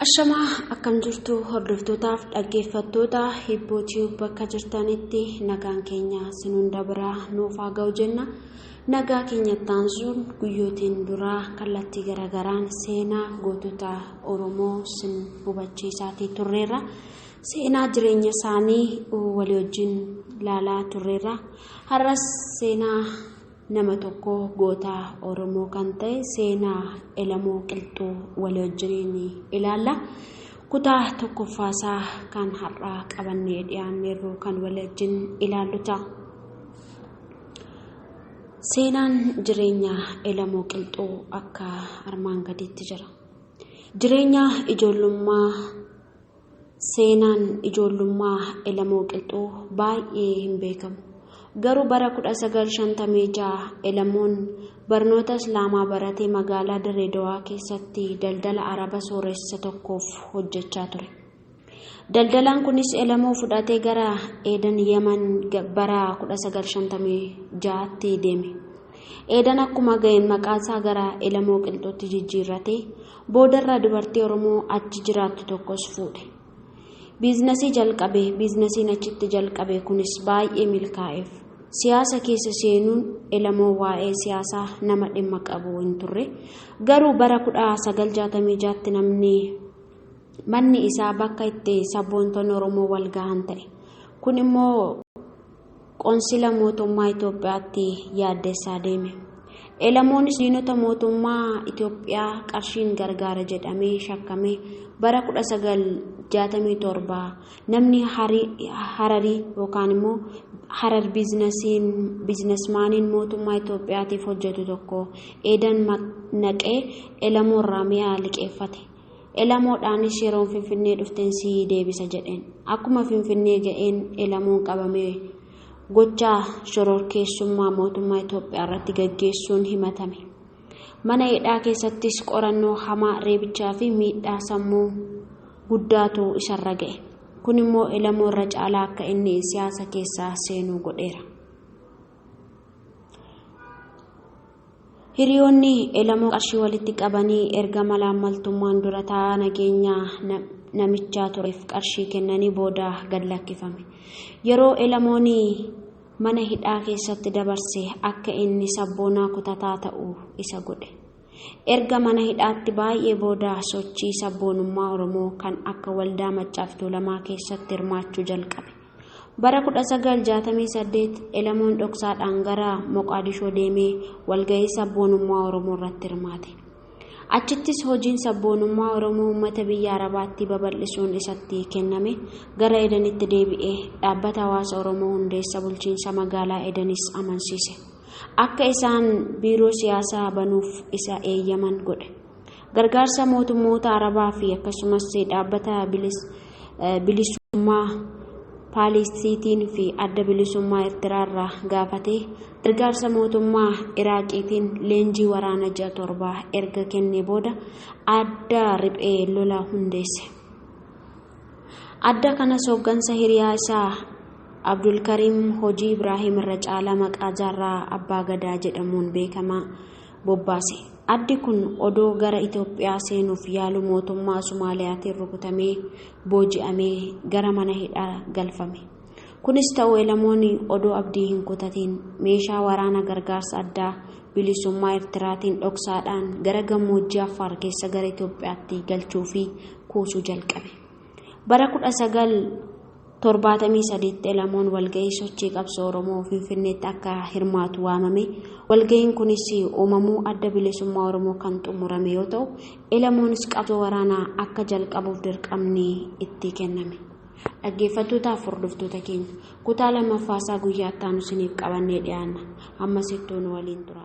Ashamaa akkam jirtu hordoftootaaf dhaggeeffattoota Hibboo Tube bakka jirtanitti nagaan keenya sin hunda biraa nuuf haa ga'u jenna. Nagaa keenyatti aansuun guyyootiin duraa kallattii garaagaraan seenaa gootota Oromoo sin hubachiisaatii turreerra. Seenaa jireenya isaanii walii wajjin ilaalaa turreerra. Har'as seenaa nama tokko goota Oromoo kan ta'e seenaa Elemoo Qilxuu walii wajjiniin ilaalla. Kutaa tokkoffaasaa kan har'aa qabannee dhiyaanneerru kan walii wajjin ilaallu ta'a. Seenaan jireenya Elemoo Qilxuu akka armaan gadiitti jira. Jireenya ijoollummaa. Seenaan ijoollummaa Elemoo Qilxuu baay'ee hin beekamu. Garuu bara 1956 Elemoon barnoota Islaamaa baratee magaalaa Dirree Dawaa keessatti daldala Araba sooressa tokkoof hojjechaa ture. Daldalaan kunis Elemoo fudhatee gara Eedan Yemen bara 1956tti deeme. Eedan akkuma ga'een maqaasaa gara Elemoo Qilxuutti jijjiirratee boodarra dubartii Oromoo achi jiraattu tokkos fuudhe. Biizinasii jalqabe. Biizinasiin achitti jalqabe kunis baay'ee milkaa'eef. Siyaasa keessa seenuun Elemoo waa'ee siyaasaa nama dhimma qabu hin turre. Garuu bara 1966tti namni manni isaa bakka itti sabboontonni Oromoo wal gahan ta'e. Kun immoo qoonsila mootummaa Itoophiyaatti yaaddessaa deeme. Elemoonis diinota mootummaa Itoophiyaa qarshiin gargaara jedhamee shakkame bara 1967 namni Hararii yookaan immoo Harar biizinasmaaniin mootummaa Itoophiyaatiif hojjetu tokko Eedan naqee Elemoo irraa mi'a liqeeffate. Elemoodhaanis yeroon Finfinnee dhufteen si deebisa jedheen. Akkuma Finfinnee ga'een Elemoon qabamee gochaa shororkeessummaa mootummaa Itoophiyaa irratti gaggeessuun himatame. Mana hidhaa keessattis qorannoo hamaa, reebichaa fi miidhaa sammuu guddaatu isarra ga'e. Kun immoo Elemoo irra caalaa akka inni siyaasa keessaa seenuu godheera. Hiriyoonni Elemoo qarshii walitti qabanii erga malaammaltummaan dura taa'aa nageenyaa namichaa tureef qarshii kennanii booda gad lakkifame. Yeroo Elemoon mana hidhaa keessatti dabarse akka inni sabboonaa kutataa ta'u isa godhe. Erga mana hidhaatti baay'ee booda sochii sabboonummaa Oromoo kan akka waldaa Maccaaf Tuulamaa keessatti hirmaachuu jalqabe. Bara 1968 Elemoon dhoksaadhaan gara Moqaadishoo deemee walga'ii sabboonummaa Oromoo irratti hirmaate. Achittis hojiin sabboonummaa Oromoo uummata biyya Arabaatti babal'isuun isatti kenname. Gara Edenitti deebi'ee dhaabbata hawaasa Oromoo hundeessa bulchiinsa magaalaa Edenis amansiise. Akka isaan biiroo siyaasaa banuuf isa eeyyaman godhe. Gargaarsa mootummoota Arabaa fi akkasumas dhaabbata bilisummaa Paalistiitiin fi adda bilisummaa Eertiraarraa gaafatee gargaarsa mootummaa Iraaqiitiin leenjii waraana ji'a 7 erga kennee booda adda riphee lola hundeesse. Adda kanas hooggansa hiriyaa isaa Abdulkariim Hojii Ibraahim irra caalaa maqaa Jaarraa Abbaa Gadaa jedhamuun beekamaa bobbaase. Addi kun odoo gara Itoophiyaa seenuuf yaalu mootummaa Sumaaliyaatiin rukutamee booji'amee gara mana hidhaa galfame. Kunis ta'u Elemoon odoo abdii hin kutatiin meeshaa waraana gargaarsa addaa bilisummaa Eertiraatiin dhoksaadhaan gara gammoojjii Affaar keessa gara Itoophiyaatti galchuu fi kuusuu jalqabe. Bara 1973 Elemoon walga'ii sochii qabsoo Oromoo Finfinneetti akka hirmaatu waamame. Walga'iin kunis uumamuu adda bilisummaa Oromoo kan xumurame yoo ta'u, Elemoonis qabsoo waraanaa akka jalqabuuf dirqamni itti kenname. Dhaggeeffattootaaf hordoftoota keenya kutaa lammaffaasaa guyyaa itti aanu isiniif qabannee dhiyaanna. Ammas ittuu nu waliin tura.